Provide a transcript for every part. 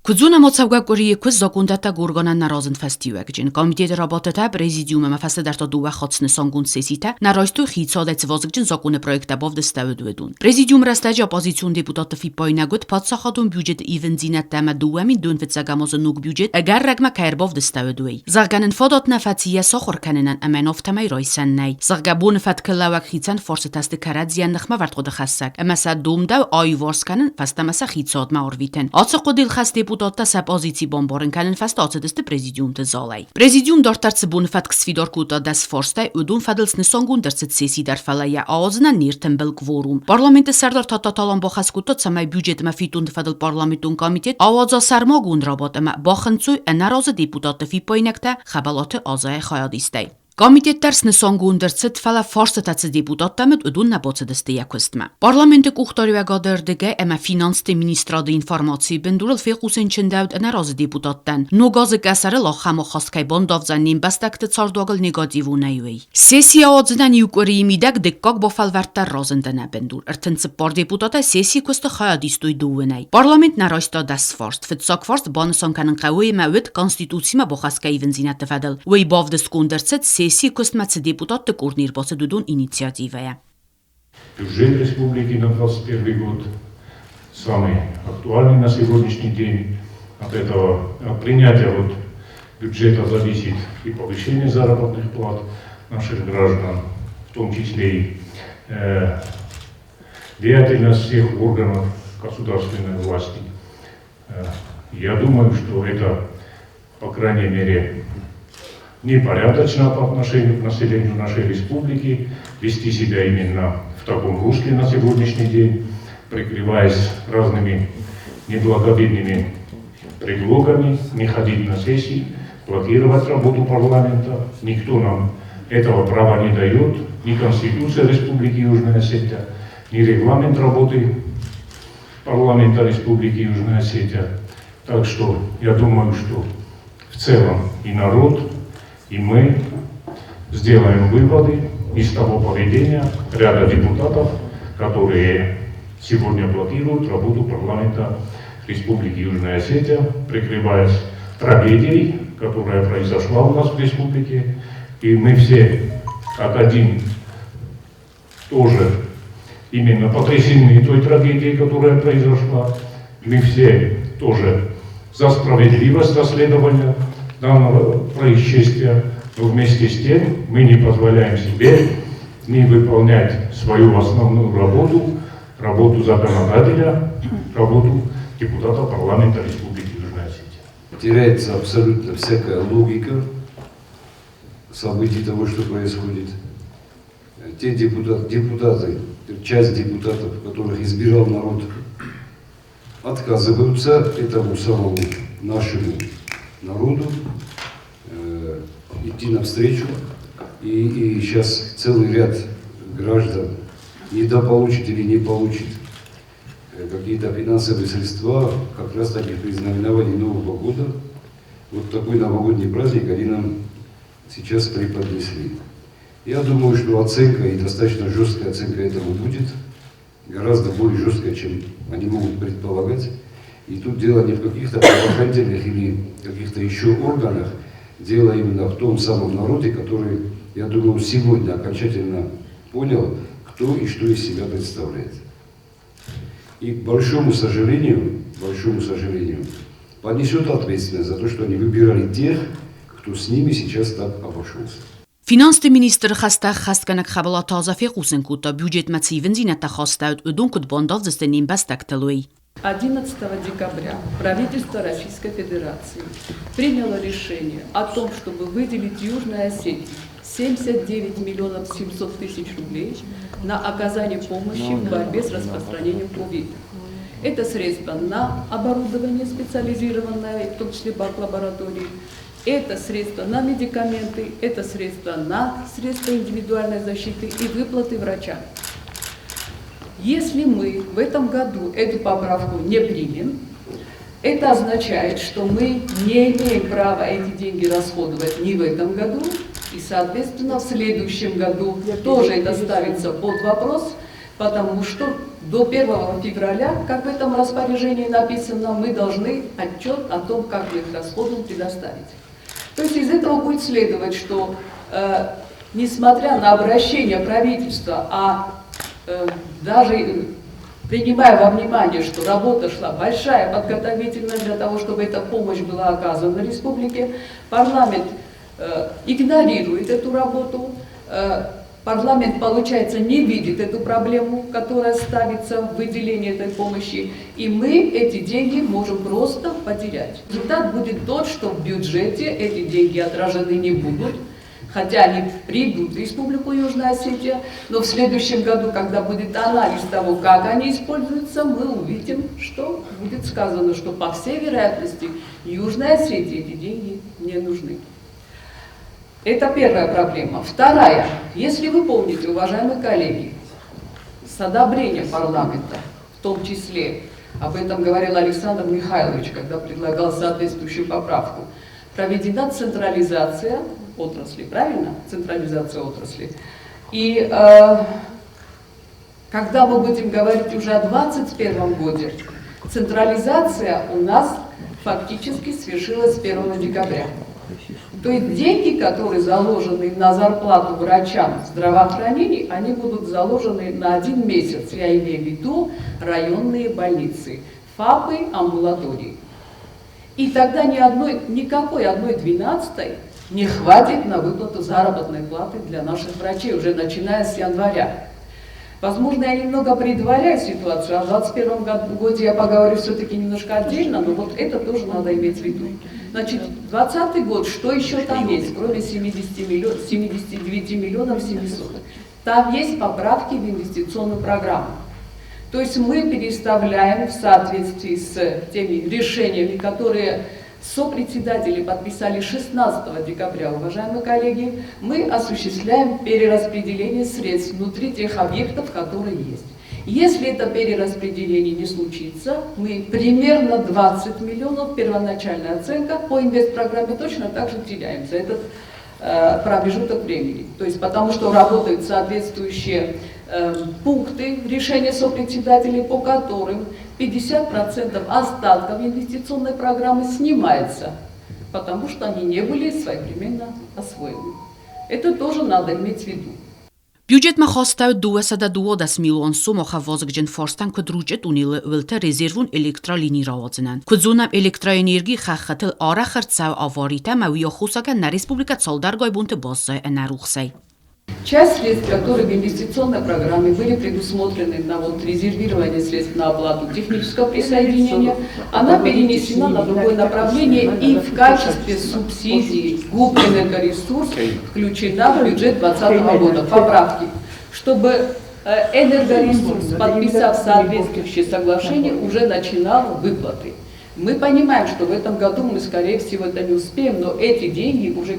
Куыд зонӕм, ацӕугӕ къуырийы куыст закондӕттӕг органӕн нӕ разынд фӕстиуӕгджын. Комитеты рабадтытӕ президиум ӕмӕ фӕстӕдӕр та дыууӕ хатт снысангонд сесситӕ нӕ райстой хицауадӕй цы вазыгджын законы проекттӕ бавдыстӕуыд, уыдон. Президиумы рӕстӕджы оппозицион депутатты фиппаинаг уыд, паддзахадон бюджеты ивындзинӕдтӕ ӕмӕ 2005 азы ног бюджет ӕгӕр рӕгмӕ кӕй ӕрбавдыстӕуыд, уый. Зӕгъгӕ нын фадат нӕ фӕци йӕ сахуыр кӕнынӕн ӕмӕ йын афтӕмӕй райсӕн нӕй. Зӕгъгӕ, боны фӕткы лӕууӕг хицӕн фарсытӕ сты кӕрӕдзийӕн ныхмӕвӕрд хъуыдыхӕссӕг ӕмӕ сӕ домдӕу аиуварс кӕнын, фӕстӕмӕ сӕ хицауадмӕ арвитын. Ацы хъуыдыйыл хӕст депутаттӕ сӕ позици бамбарын кӕнын фӕстӕ ацыдысты президиумты залӕй. Президиум дарддӕр цы боны фӕтк сфидар кодта дӕс фарстӕй, уыдон фӕдыл снысангонд ӕрцыд сесси дӕр, фӕлӕ йӕ ауадзынӕн не ртымбыл кворум. Парламенты сӕрдар Тататалан бахӕс кодта, цӕмӕй бюджетмӕ фиддонты фӕдыл парламентон комитет ауадза сӕрмагонд рабадт ӕмӕ бахынцой ӕнӕразы депутатты фиппаинӕгтӕ Хӕбӕлаты Азайы хайадистӕй. Комитет дӕр снысангонд ӕрцыд, фӕлӕ фарстытӕ цы депутаттӕм уыд, уыдон нӕ бацыдысты йӕ куыстмӕ. Парламенты къухдариуӕгады ӕрдыгӕй ӕмӕ финансты министрады информацийы бындурыл фехъусын чындӕуыд ӕнӕразы депутаттӕн, ног азы къӕсӕрыл ахӕм ахаст кӕй бандавдзӕн не мбӕстӕгты цардуагыл негативонӕй, уый. Сесси ауадзынӕн иу къуырийы мидӕг дыккаг бафӕлвӕрд дӕр разынд ӕнӕбындур. 34 депутатӕй сессийы куысты хайад истой дыууынӕй. Парламент нӕ райста дӕс фарст. Фыццаг фарст банысан кӕнын хъӕуы ӕмӕ уыд Конституцимӕ бахӕсгӕ ивындзинӕдты фӕдыл. Уый бавдыстгонд ӕрцыд, сессийы куыстмӕ цы депутатты къорд не рбацыд, уыдон инициативӕйӕ. Бюджет республики на 2021 год самый актуальный на сегодняшний день. От этого, от принятия вот бюджета зависит и повышение заработных плат наших граждан, в том числе и деятельность всех органов государственной власти. Я думаю, что это, по крайней мере, непорядочно по отношению к населению нашей республики вести себя именно в таком русле на сегодняшний день, прикрываясь разными неблаговидными предлогами, не ходить на сессии, блокировать работу парламента. Никто нам этого права не дает, ни Конституция Республики Южная Осетия, ни регламент работы парламента Республики Южная Осетия. Так что я думаю, что в целом и народ, и мы сделаем выводы из того поведения ряда депутатов, которые сегодня блокируют работу парламента Республики Южная Осетия, прикрываясь трагедией, которая произошла у нас в республике. И мы все как один тоже именно потрясены той трагедией, которая произошла. Мы все тоже за справедливость расследования данного происшествия, но вместе с тем мы не позволяем себе не выполнять свою основную работу, работу законодателя, работу депутата парламента Республики Южная Осетия. Теряется абсолютно всякая логика событий того, что происходит. Те депутаты, часть депутатов, которых избирал народ, отказываются этому самому нашему народу идти навстречу. И сейчас целый ряд граждан недополучит или не получит какие-то финансовые средства, как раз таки при знаменовании Нового года. Вот такой новогодний праздник они нам сейчас преподнесли. Я думаю, что оценка, и достаточно жесткая оценка этому будет, гораздо более жесткая, чем они могут предполагать. И тут дело не в каких-то правоохранительных или каких-то еще органах, дело именно в том самом народе, который, я думаю, сегодня окончательно понял, кто и что из себя представляет. И, к большому сожалению, понесет ответственность за то, что они выбирали тех, кто с ними сейчас так обошелся. Финансты министры хӕстӕ ӕххӕстгӕнӕг Хӕбӕлаты Аза фехъусын кодта, бюджетмӕ цы ивындзинӕдтӕ хастӕуыд, уыдон куыд бандавдзысты не мбӕстӕгтыл, уый. 11 декабря правительство Российской Федерации приняло решение о том, чтобы выделить Южной Осетии 79 миллионов 700 тысяч рублей на оказание помощи в борьбе с распространением ковида. Это средства на оборудование специализированное, в том числе бак-лаборатории, это средства на медикаменты, это средства на средства индивидуальной защиты и выплаты врачам. Если мы в этом году эту поправку не примем, это означает, что мы не имеем права эти деньги расходовать ни в этом году, и, соответственно, в следующем году тоже это ставится под вопрос, потому что До 1 февраля, как в этом распоряжении написано, мы должны отчет о том, как мы их расходуем, предоставить. То есть из этого будет следовать, что несмотря на обращение правительства, даже принимая во внимание, что работа шла большая, подготовительная для того, чтобы эта помощь была оказана республике, парламент игнорирует эту работу, парламент, получается, не видит эту проблему, которая ставится в выделении этой помощи, и мы эти деньги можем просто потерять. Результат будет тот, что в бюджете эти деньги отражены не будут, хотя они придут в Республику Южная Осетия, но в следующем году, когда будет анализ того, как они используются, мы увидим, что будет сказано, что по всей вероятности Южной Осетии эти деньги не нужны. Это первая проблема. Вторая. Если вы помните, уважаемые коллеги, с одобрения парламента, в том числе, об этом говорил Александр Михайлович, когда предлагал соответствующую поправку, проведена централизация отрасли, правильно? Централизация отрасли. И когда мы будем говорить уже о 2021 годе, централизация у нас фактически свершилась с 1 декабря. То есть деньги, которые заложены на зарплату врачам в здравоохранении, они будут заложены на 1 месяц. Я имею в виду районные больницы, ФАПы, амбулатории. И тогда никакой 1/12 не хватит на выплату заработной платы для наших врачей, уже начиная с января. Возможно, я немного предваряю ситуацию, а в 2021 году я поговорю все-таки немножко отдельно, но вот это тоже надо иметь в виду. Значит, 2020 год, что еще там есть, кроме 79 миллионов 700? Там есть поправки в инвестиционную программу. То есть мы переставляем в соответствии с теми решениями, которые сопредседатели подписали 16 декабря, уважаемые коллеги, мы осуществляем перераспределение средств внутри тех объектов, которые есть. Если это перераспределение не случится, мы примерно 20 миллионов, первоначальная оценка по инвестпрограмме, точно так же теряем за этот промежуток времени. То есть потому что работают соответствующие пункты решения сопредседателей, по которым 50% остатков инвестиционной программы снимается, потому что они не были своевременно освоены. Это тоже надо иметь в виду. Бюджетмӕ хастӕуыд 212 милуан сом ахӕм вазыгджын фарстӕн, куыд Ручъы тъунелы уылты резервон электролини рауадзынӕн. Куыд зонӕм, электроэнергийы хӕххытыл арӕх ӕрцӕуы аваритӕ ӕмӕ уый аххосагӕн нӕ республикӕ цалдӕргай бонты баззайы ӕнӕрухсӕй. Часть средств, которые в инвестиционной программе были предусмотрены на резервирование средств на оплату технического присоединения, она перенесена на другое направление и в качестве субсидии ГУП «Энергоресурс» включена в бюджет 2020 года. Поправки, чтобы «Энергоресурс», подписав соответствующее соглашение, уже начинал выплаты. Мы понимаем, что в этом году мы, скорее всего, это не успеем, но эти деньги уже,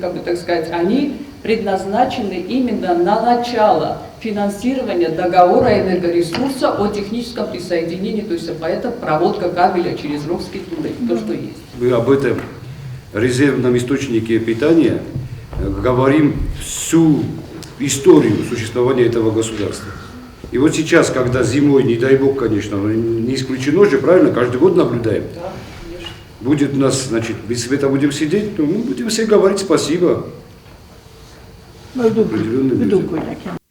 они предназначены именно на начало финансирования договора энергоресурса о техническом присоединении, то есть это проводка кабеля через Рокский туннель, то, что есть. Мы об этом резервном источнике питания говорим всю историю существования этого государства. И вот сейчас, когда зимой, не дай бог, конечно, но не исключено же, правильно, каждый год наблюдаем. Да, конечно. Будет у нас, значит, без света будем сидеть, то мы будем все говорить спасибо. Определенным людям.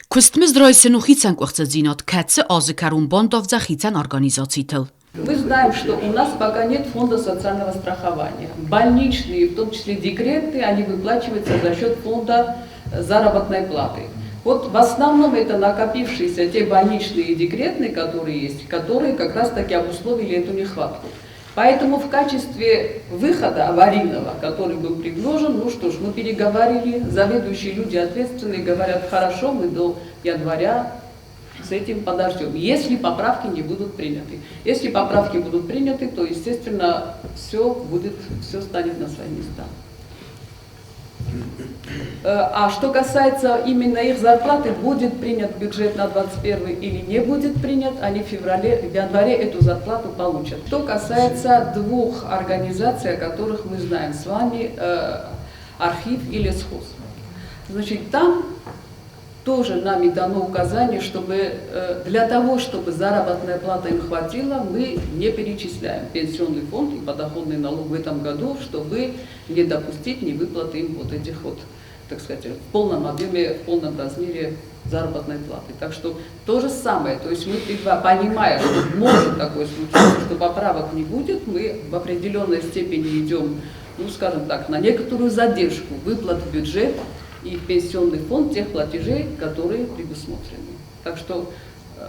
Куыстмызд райсын у хицӕн къуыхцыдзинад, кӕцы азы кӕрон бандавдзӕн хицӕн организацитыл. Мы знаем, что у нас пока нет фонда социального страхования. Больничные, в том числе декреты, они выплачиваются за счет фонда заработной платы. В основном это накопившиеся те больничные и декретные, которые есть, которые как раз таки обусловили эту нехватку. Поэтому в качестве выхода аварийного, который был предложен, мы переговорили, заведующие люди ответственные говорят, хорошо, мы до января с этим подождем, если поправки не будут приняты. Если поправки будут приняты, то, естественно, все станет на свои места. А что касается именно их зарплаты, будет принят бюджет на 21 или не будет принят, они в январе эту зарплату получат. Что касается двух организаций, о которых мы знаем с вами, архив и лесхоз. Там Тоже нами дано указание, чтобы для того, чтобы заработная плата им хватило, мы не перечисляем пенсионный фонд и подоходный налог в этом году, чтобы не допустить невыплаты им вот этих вот, так сказать, в полном объеме, в полном размере заработной платы. Так что то же самое, то есть мы, понимая, что может такое случиться, что поправок не будет, мы в определенной степени идем, ну, скажем так, на некоторую задержку выплат в бюджет и в пенсионный фонд тех платежей, которые предусмотрены. Так что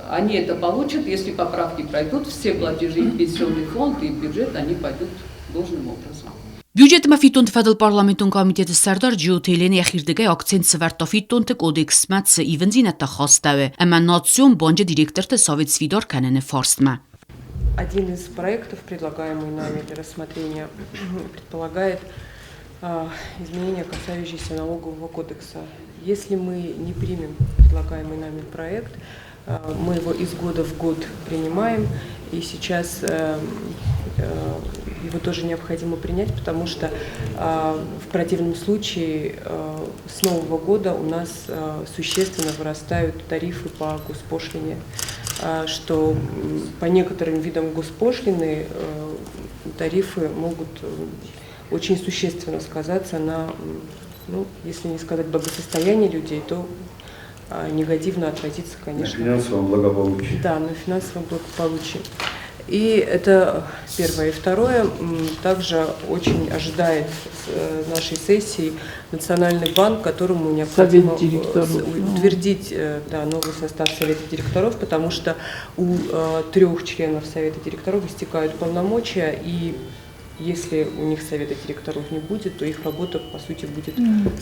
они это получат, если поправки пройдут, все платежи в пенсионный фонд и в бюджет, они пойдут должным образом. Бюджетмӕ фиддонты фӕдыл парламентон комитеты сӕрдар Джиоты Еленӕ йӕхирдыгӕй акцент сӕвӕрдта фиддонты кодексмӕ цы ивындзинӕдтӕ хастӕуы ӕмӕ Национ банджы директорты совет сфидар кӕныны фарстмӕ. Один из проектов, предлагаемый нами для рассмотрения, предполагает изменения, касающиеся налогового кодекса. Если мы не примем предлагаемый нами проект, мы его из года в год принимаем, и сейчас его тоже необходимо принять, потому что в противном случае с Нового года у нас существенно вырастают тарифы по госпошлине, что по некоторым видам госпошлины тарифы могут очень существенно сказаться на, ну, если не сказать благосостоянии людей, то негативно отразиться, конечно. На финансовом благополучии. Да, на финансовом благополучии. И это первое. И второе, также очень ожидает нашей сессии Национальный банк, которому необходимо утвердить, да, новый состав Совета директоров, потому что у 3 членов Совета директоров истекают полномочия, и если у них Совета директоров не будет, то их работа, по сути, будет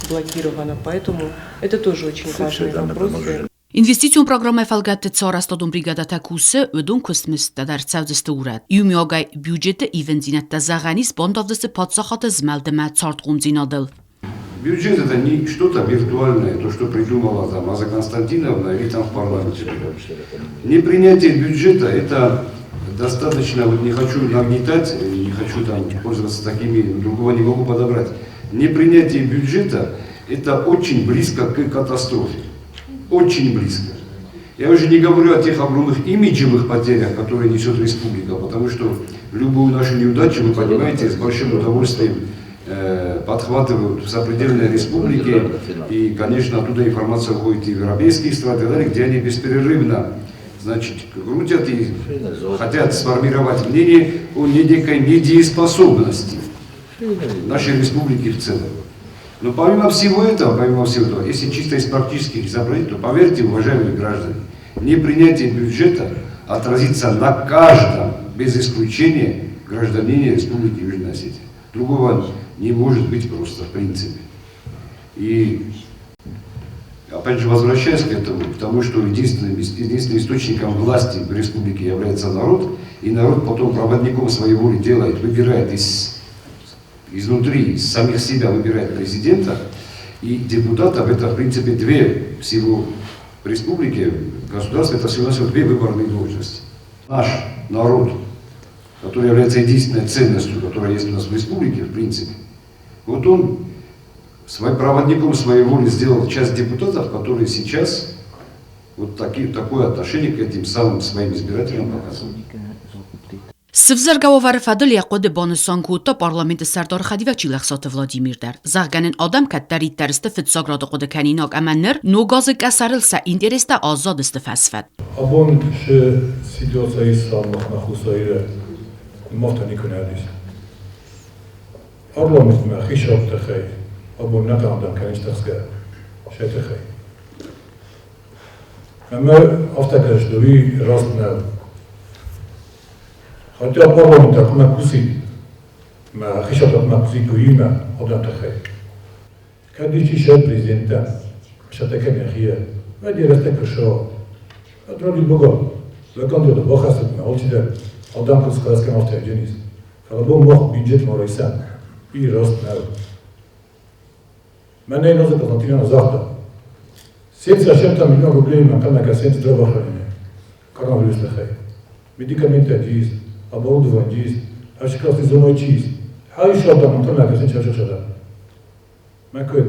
блокирована. Поэтому это тоже очень важные вопросы. Инвестицион программӕйы фӕлгӕтты цы арӕзтадон бригадӕтӕ кусы, уыдон куыстмыздтӕ дӕр цӕудзысты урӕд. Иумиагӕй бюджеты ивындзинӕдтӕ зӕгъӕн ис бандавдзысты паддзахады змӕлд ӕмӕ цардхъомдзинадыл. Бюджет это не что-то виртуальное, то, что придумала там Аза Константиновна или там в парламенте. Непринятие бюджета это достаточно, вот не хочу нагнетать, не хочу там пользоваться такими, другого не могу подобрать. Непринятие бюджета это очень близко к катастрофе. Очень близко. Я уже не говорю о тех огромных имиджевых потерях, которые несет республика, потому что любую нашу неудачу, вы понимаете, с большим удовольствием подхватывают в сопредельные республики, и, конечно, оттуда информация уходит и в европейские страны, и так далее, где они беспрерывно, значит, крутят и хотят сформировать мнение о некой недееспособности нашей республики в целом. Но помимо всего этого, если чисто из практических изображений, то поверьте, уважаемые граждане, непринятие бюджета отразится на каждом, без исключения, гражданине Республики Южная Осетия. Другого не может быть просто в принципе. И опять же, возвращаясь к этому, к тому, что единственным источником власти в республике является народ, и народ потом проводником своей воли делает, выбирает изнутри, из самих себя выбирает президента и депутатов. Это, в принципе, две всего в республике, в государстве, это всего-навсего две выборные должности. Наш народ, который является единственной ценностью, которая есть у нас в республике, в принципе, вот он своим проводником своей воли сделал часть депутатов, которые сейчас вот такое отношение к этим самым своим избирателям показывают. Сывзӕргӕ уавӕры фӕдыл йӕ хъуыды банысан кодта парламенты сӕрдары хӕдивӕг Чилӕхсаты Владимир дӕр. Зӕгъгӕ нын адӕм кӕддӕриддӕр сты фыццаг рады хъуыды кӕнинаг ӕмӕ ныр ног азы къӕсӕрыл сӕ интерестӕ аззадысты фӕсфӕд. Абон шы ситуация исламлахна хусайры мафта никунадис. Парламент ма хишап тахай, абон нақандам каништахсга шайтахай. Ама автокашдуи раст Хотя парламент акма куси, ма хишап акма куси куима адам тахай. Кадичи ша президента, шатака хия, ва дираста кшо. Адроди бого, ваканди да бохастат ма олчида адам кус хаскан автодженис. Фалабон мох бюджет морайсан. И раст нав. Мене ноза Константина завтра. 70 миллион рублей на канака 7 здравоохранения. Коронавирус лахай. Медикаменты джиз, оборудование джиз, ашкасы зоной джиз. Хай шада мантана касен чашашада. Макод.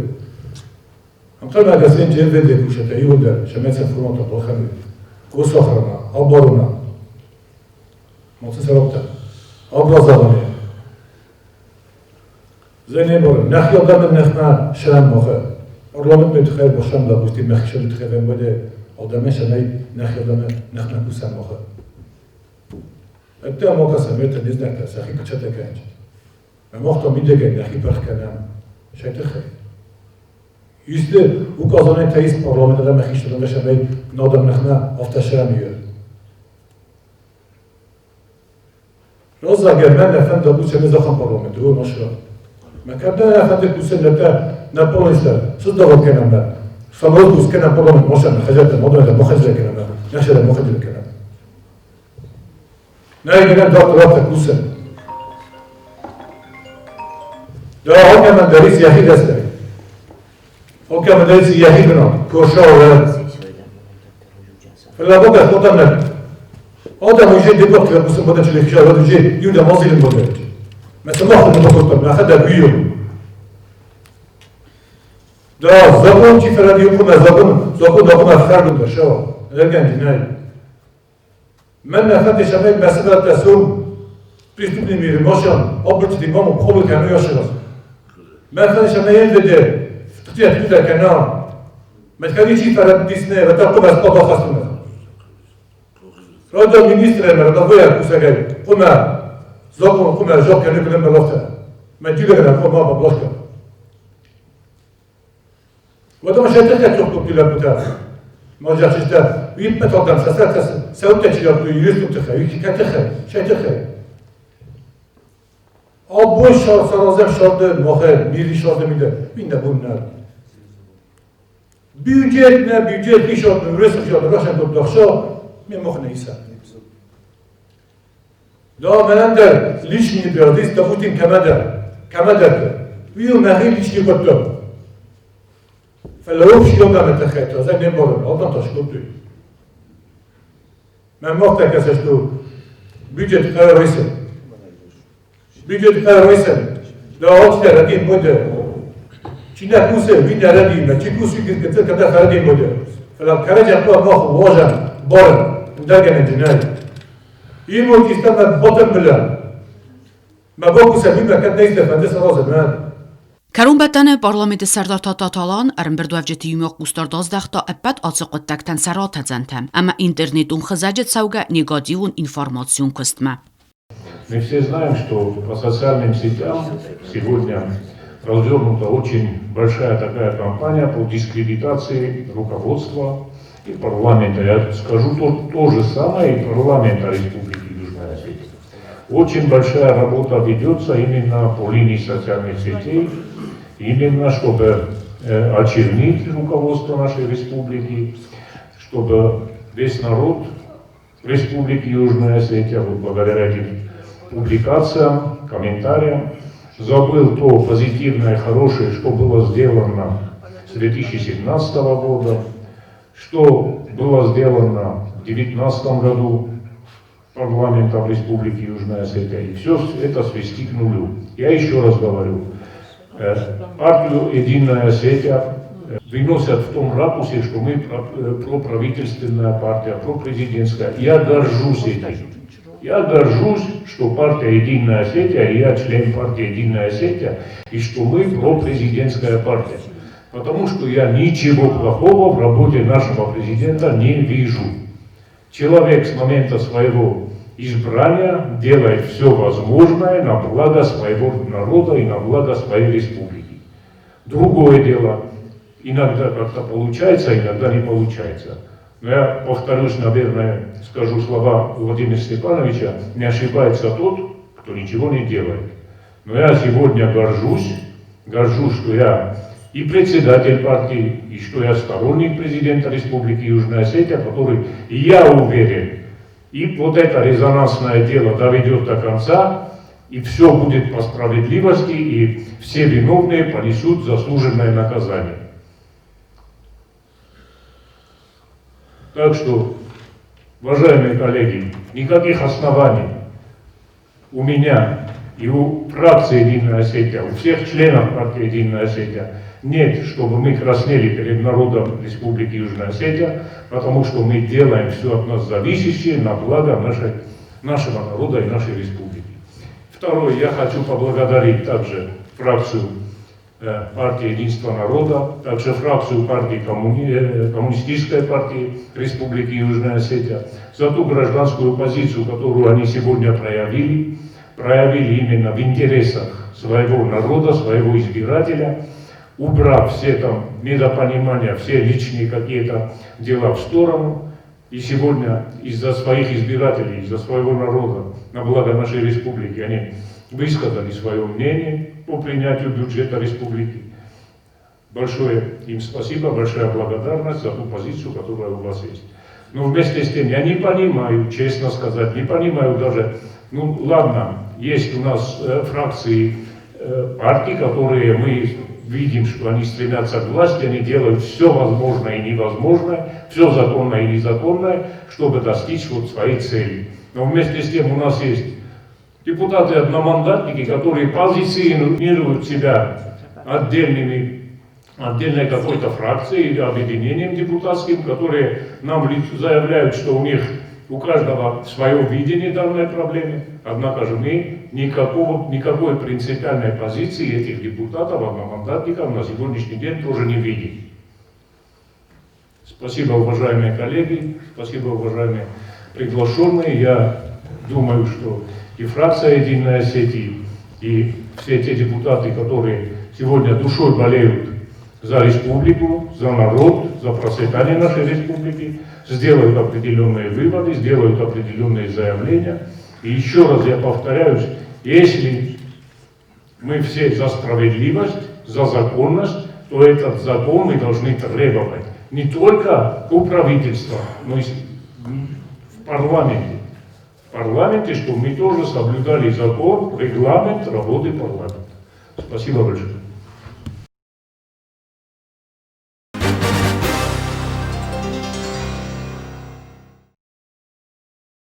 Ӕнхъӕлмӕ кӕсӕн МВД кусджытӕ иууылдӕр сӕ фронты балхӕной госохрана, оборона, Моцесароптӕ, образование. Зенебор, нӕхи адӕмы ныхмӕ сӕм махы. Парламент мы тыххӕй бахсӕм, допустим, нӕхи сӕры тыххӕй МВД адӕмы сӕнӕй нӕхи адӕмы ныхмӕ кусӕм махы. Ӕдде ма кӕсӕм, это не знӕгтӕ, сӕхи куы кӕнынц. Мах та мидӕгӕй нӕхи пырх кӕнӕм сӕ тыххӕй. Исты указанӕй таис парламент адӕмы хистӕрӕн сӕмӕй надӕм ныхмӕ афтӕ сӕм ие. Раззагӕ мӕ нӕ фӕнда кусӕн захам парламент, о наша. Мӕ кӕддӕ нӕ фӕнды кусӕн нӕтӕ нӕ полиса, создавать кӕнӕм мӕ. Самородус кӕнӕм парламент машӕн, хӕзӕртӕ, мадӕтӕ, махӕзрӕ кӕнӕм мӕ, нӕхсӕрӕ махӕзрӕ кӕнӕм. Нӕ гӕнӕн дохтыртӕ кусӕн. Да алкӕмӕн дӕр ис йӕхи дӕстӕг. Алкӕмӕн дӕр ис йӕхи бынат, корша. Фӕлӕ бакӕс адӕмӕн. Адӕм уже депутаттӕ кусын бода чилехша, уже юда мазилин бода. Мӕ сымах бакодтам, нӕхӕдӕг уйо. Да, закон чи фӕради хъуымӕ закон, закон да хъуымӕ фӕргундӕр шава. Лӕгӕн динай. Мӕн нӕ фӕнды сӕмӕй мӕ сывӕллӕттӕ сом преступный мире машан, обычный маму қобыл кәну яшырыз. Мӕн фӕнды сӕмӕй МВД тытия тытия кәна. Мӕ чи фӕрад дисне, вата хъуымӕ спада хастуна. Рада министрӕ мӕ рада кусӕгӕй хъуымӕ закон хъуымӕ жок кәну көлем бәлахта. Мӕ дюлегӕнӕ хъуымӕ баблашка. Вата шайтан çok лапута. ما جاتش ويبقى تقدم ساسات سوت تشيرتو يرسو تخا يكتخا شتخا Абой шар саразем шарды махе мири шарды миде бинде bunlar. Бюджет на бюджет ишот ресу шарды рашан код ми мохне иса. Да менендер лишний пердис допустим кемедер кемедер. Виу нахи лишний код. فلو شي يوم متخيط زي نمبر أضن تشكوتي. ما مقتا كسشتو بيجت قارويسن بيجت قارويسن لا أوتش ردين بوده چینا کوسه وین ردین ما چی کوسی که کده خردین بوده فلم كرجع قوة باخ واجن بارن ندرجن الجناي يمو تستنى بطن بلا ما بوكو سبيما كان نيست فندس راز مان Кӕронбӕттӕны парламенты сӕрдар Тататалан ӕрӕмбырдуӕвджыты иумӕ хъусдард аздӕхта ӕппӕт ацы хъуыддӕгтӕн сӕ ратӕдзӕнтӕм ӕмӕ интернетон хызӕджы цӕугӕ негативон информацион куыстмӕ. Мы все знаем, что по социальным сетям сегодня развернута очень большая такая кампания по дискредитации руководства и парламента. Я скажу то же самое и парламента Республики Южная Осетия. Очень большая работа ведется именно по линии социальных сетей, именно чтобы очернить руководство нашей республики, чтобы весь народ Республики Южная Осетия, вот благодаря этим публикациям, комментариям, забыл то позитивное, хорошее, что было сделано с 2017 года, что было сделано в 2019 году парламентом Республики Южная Осетия, и все это свести к нулю. Я еще раз говорю, партию «Единая Осетия» выносят в том ракурсе, что мы проправительственная партия, пропрезидентская. Я горжусь этим. Я горжусь, что партия «Единая Осетия», и я член партии «Единая Осетия», и что мы пропрезидентская партия. Потому что я ничего плохого в работе нашего президента не вижу. Человек с момента своего избрания делает все возможное на благо своего народа и на благо своей республики. Другое дело, иногда как-то получается, иногда не получается. Но я повторюсь, наверное, скажу слова Владимира Степановича, не ошибается тот, кто ничего не делает. Но я сегодня горжусь, что я и председатель партии, и что я сторонник президента Республики Южная Осетия, который, я уверен, и вот это резонансное дело доведет до конца, и все будет по справедливости, и все виновные понесут заслуженное наказание. Так что, уважаемые коллеги, никаких оснований у меня и у фракции «Единая Осетия», у всех членов партии «Единая Осетия» нет, чтобы мы краснели перед народом Республики Южная Осетия, потому что мы делаем все от нас зависящее на благо нашего народа и нашей республики. Второе, я хочу поблагодарить также фракцию партии Единства народа, также фракцию партии Коммунистической партии Республики Южная Осетия за ту гражданскую позицию, которую они сегодня проявили, проявили именно в интересах своего народа, своего избирателя, убрав все там недопонимания, все личные какие-то дела в сторону. И сегодня из-за своих избирателей, из-за своего народа, на благо нашей республики, они высказали свое мнение по принятию бюджета республики. Большое им спасибо, большая благодарность за ту позицию, которая у вас есть. Но вместе с тем я не понимаю, честно сказать, не понимаю даже, ну ладно, есть у нас фракции партий, которые мы видим, что они стремятся к власти, они делают все возможное и невозможное, все законное и незаконное, чтобы достичь вот своей цели. Но вместе с тем у нас есть депутаты-одномандатники, которые позиционируют себя отдельной какой-то фракцией или объединением депутатским, которые нам заявляют, что у них у каждого свое видение данной проблемы. Однако же мы никакой принципиальной позиции этих депутатов, одномандатников на сегодняшний день тоже не видим. Спасибо, уважаемые коллеги, спасибо, уважаемые приглашенные. Я думаю, что и фракция «Единая Осетия», и все те депутаты, которые сегодня душой болеют за республику, за народ, за процветание нашей республики, сделают определенные выводы, сделают определенные заявления. И еще раз я повторяюсь, если мы все за справедливость, за законность, то этот закон мы должны требовать не только у правительства, но и в парламенте. В парламенте, чтобы мы тоже соблюдали закон, регламент работы парламента. Спасибо большое.